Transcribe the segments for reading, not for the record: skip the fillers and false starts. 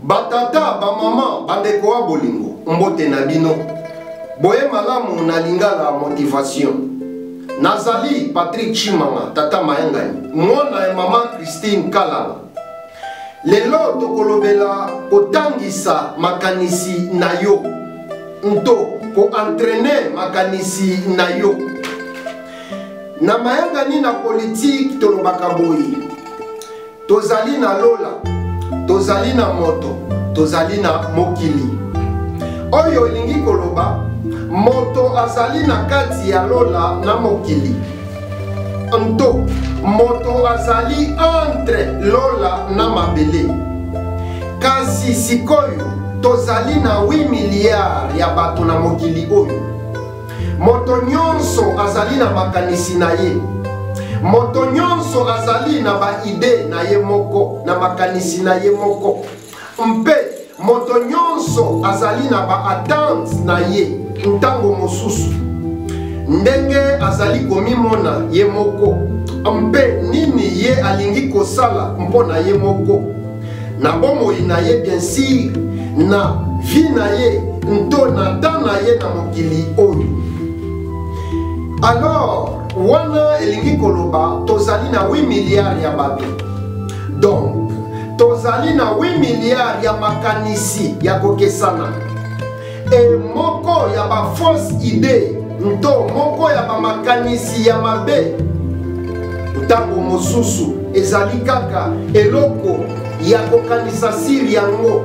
Batata, bamama, bandeko wa bolingo, mbote na bino. Boye malamu na Lingala Motivation. Nazali Patrick Tshimanga, tata mayangani, mwana ya mama Christine Kalala. Lelo tokolobela kotangisa makanisi na yo nto ko-entraîner makanisi na yo. Na mayangani na politiki tolobaka boye: tozali na lola, tozali na moto, tozali na mokili. Oyo elingi koloba moto azali na kati ya lola na mokili, nto moto azali entre lola na mabele. Kasi sikoyo tozali na 8 milliards ya bato na mokili oyo. Moto nyonso azali na makanisi na ye. Moto nyonso azali na ba idee na ye moko, na makanisi na ye moko. Mpe moto nyonso azali na ba attentes na ye ntango mosusu. Ndenge azali komimona ye moko mpe nini ye alingi kosala mpo na ye moko. Na bomoi na ye, bien sûr, na vie na ye nto na temps na ye na mokili oyo. Alors, wana elingi koloba tozali na 8 milliards ya bato. Donc, tozali na 8 milliards ya makanisi ya kokesana. E moko ya ba fausse idée nto moko ya ba makanisi ya mabe ntango mosusu ezali kaka eloko ya kokanisa siri yango.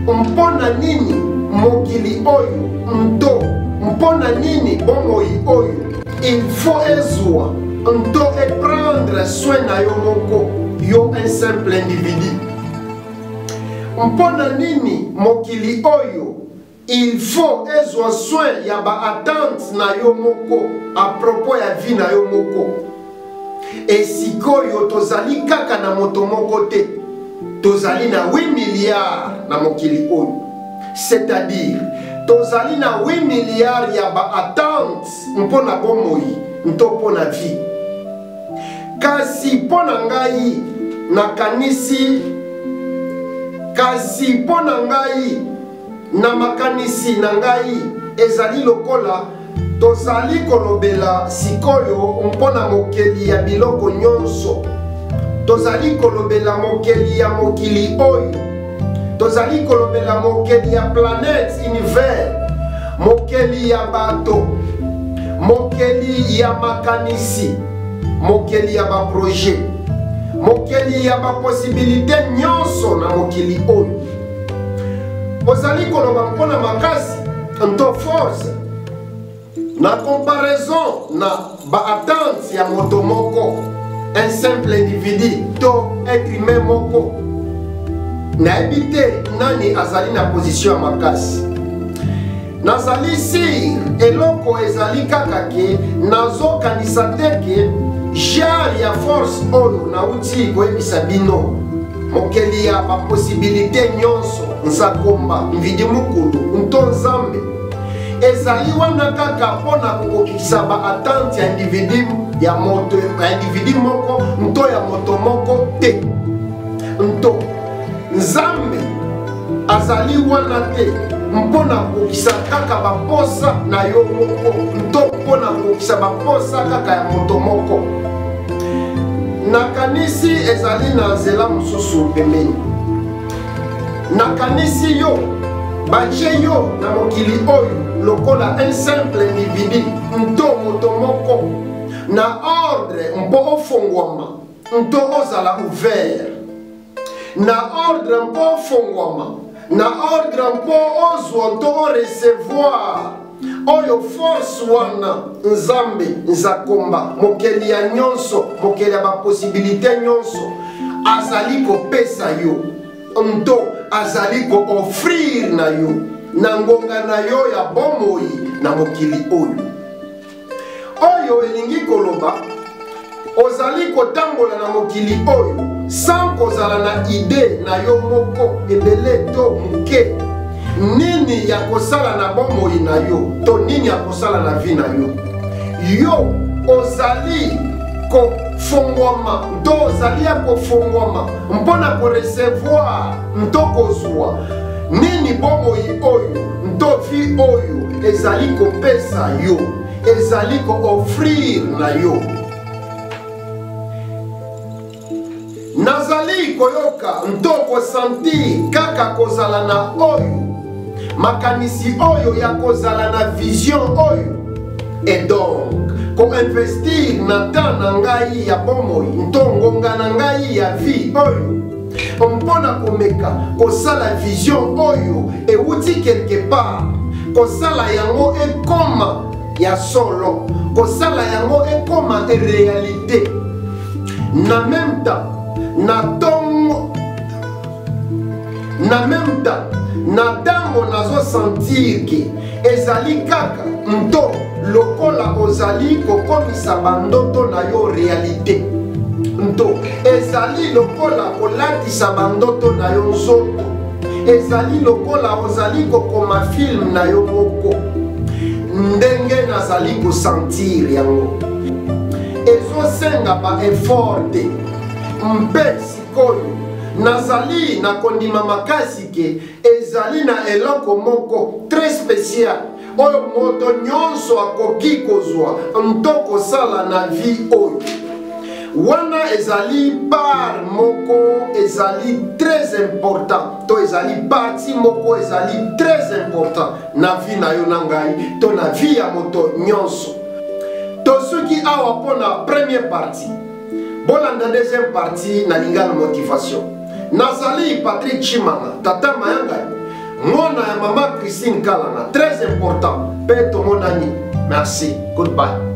Mpo na nini mokili oyo nto mpo na nini bomoi oyo il faut ezwa nto eprendre soin na yo moko, yo un simple individu? Mpo na nini mokili oyo il faut ezwa soin ya ba attentes na yo moko à propos ya vie na yo moko? E sikoyo tozali kaka na moto moko te, tozali na 8 milliards na mokili oyo. C'est-à-dire tozali na 8 milliards ya ba attentes mpo na bomoi nto mpo na vie. Kasi mpo na ngai nakanisi, kasi mpo na ngai na makanisi na ngai ezali lokola tozali kolobela sikoyo mpo na mokeli ya biloko nyonso. Tozali kolobela mokeli ya mokili oyo. Tozali kolobela mokeli ya planète univers, mokeli ya bato, mokeli ya makanisi, mokeli ya baprojet, mokeli ya baposibilite nyonso na mokili oyo. Ozali koloba mpo na makasi nto force na comparaison na ba attentes ya moto moko, un simple individu to être humain moko. Nayebi te nani azali na position ya makasi. Nazali sir eloko ezali kaka ke nazokanisa te ke genre ya force oyo nauti koyebisa bino, mokeli ya baposibilite nyonso, Nzakomba, Mvidi Mukulu nto Nzambe, ezali wana kaka mpo na kokokisa ba attente ya individu ya moto, ya individu moko nto ya moto moko te. Nto Nzambe azali wana te mpo na kokokisa kaka baposa na yo moko nto mpo na kokokisa baposa kaka ya moto moko. Nakanisi ezali na nzela mosusu pembeni. Nakanisi yo batie yo na mokili oyo lokola un simple individu nto moto moko na ordre mpo ofongwama nto ozala ouvert, na ordre mpo ofongwama, na ordre mpo ozwa nto orecevoir oyo force wana Nzambe Nzakomba, mokeli ya nyonso, mokeli ya baposibilite nyonso, azali kopesa yo nto azali koofrir na yo na ngonga na yo ya bomoi na mokili oyo. Oyo elingi koloba ozali kotambola na mokili oyo sans kozala na idee na yo moko ebele to moke nini ya kosala na bomoi na yo to nini ya kosala na vie na yo. Yo ozali kofongwama nto ozali ya kofongwama mpo na korecevoir nto kozwa nini bomoi oyo nto vie oyo ezali kopesa yo, ezali koofrir na yo. Nazali koyoka nto kosentir kaka kozala na oyo makanisi oyo ya kozala na vision oyo, et donc koinvestir na temps na ngai ya bomoi nto ngonga na ngai ya vie oyo mpo na komeka kosala vision oyo ewuti quelque part, kosala yango ekoma ya solo, kosala yango ekoma réalité. Na même temps na tongo, na même temps na ntango nazosentir ke ezali kaka nto lokola ozali kokomisa bandoto na yo réalité, nto ezali lokola kolatisa bandoto na yo nzoto, ezali lokola ozali kokoma film na yo moko. Ndenge nazali kosentir yango ezosenga ba effort te, mpe sikoyo nazali na kondima makasi ke ezali na eloko moko très spécial oyo moto nyonso akoki kozwa nto kosala na vie oyo. Wana ezali part moko ezali très important, to ezali partie moko ezali très important na vie na yo na ngai to na vie ya moto nyonso. Tosuki awa mpo na première partie. Bolanda deuxième partie na Lingala Motivation. Nazali Patrick Tshimanga, tata Mayangani, mwana ya mama Christine Kalanga, très important. Mpe tomonani. Merci. Goodbye.